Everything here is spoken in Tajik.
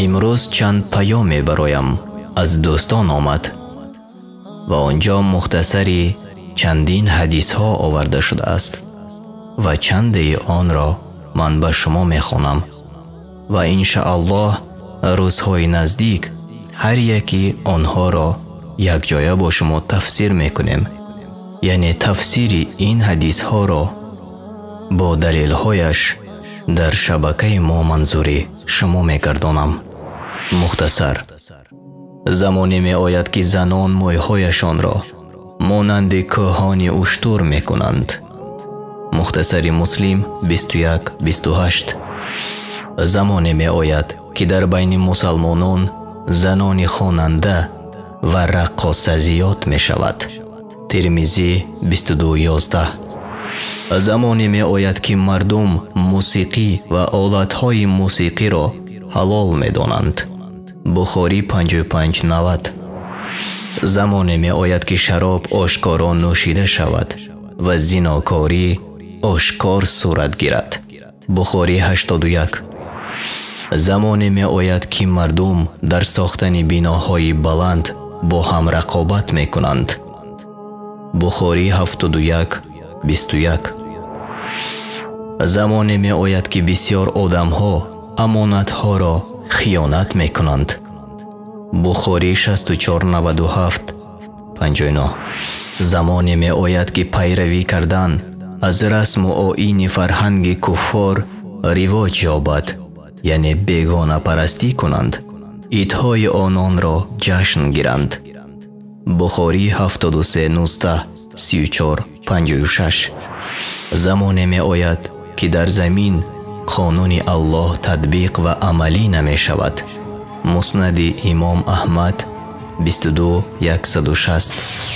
Имрӯз чанд паёме бароям аз дӯстон омад ва онҷо мухтасари чандин ҳадисҳо оварда шудааст ва чанде онро ман ба шумо мехонам ва иншааллоҳ рӯзҳои наздик ҳар яки онҳоро якҷоя бо шумо тафсир мекунем, яъне тафсири ин ҳадисҳоро бо далелҳояш дар шабакаи мо манзури шумо мегардонам. Мухтасар. Замоне меояд, ки занон мӯйҳояшонро монанди кӯҳони уштур мекунанд. Мухтасари Муслим 21-28. Замоне меояд, ки дар байни мусалмонон занони хонанда ва раққоса зиёд мешавад. Тирмизӣ 22-11. Замоне меояд, ки мардум мусиқӣ ва олатҳои мусиқиро ҳалол медонанд. Бухорӣ 55-90. Замоне меояд, ки шароб ошкоро нӯшида шавад ва зинокорӣ ошкор сурат гирад. Бухорӣ 81. Замоне меояд, ки мардум дар сохтани биноҳои баланд бо ҳам рақобат мекунанд. Бухорӣ 71-21. Замоне меояд, ки бисёр одамҳо амонатҳоро хиёнат мекунанд. Бухорӣ 64-97-59. Замоне меояд, ки пайравӣ кардан аз расму оини фарҳанги куффор ривоҷ ёбад, яъне бегонапарастӣ кунанд, идҳои ононро ҷашн гиранд. Бухорӣ 73-19-34-56. Замоне меояд, ки дар замин қонуни Аллоҳ татбиқ ва амалӣ намешавад. Муснади Имом Аҳмад 22-160.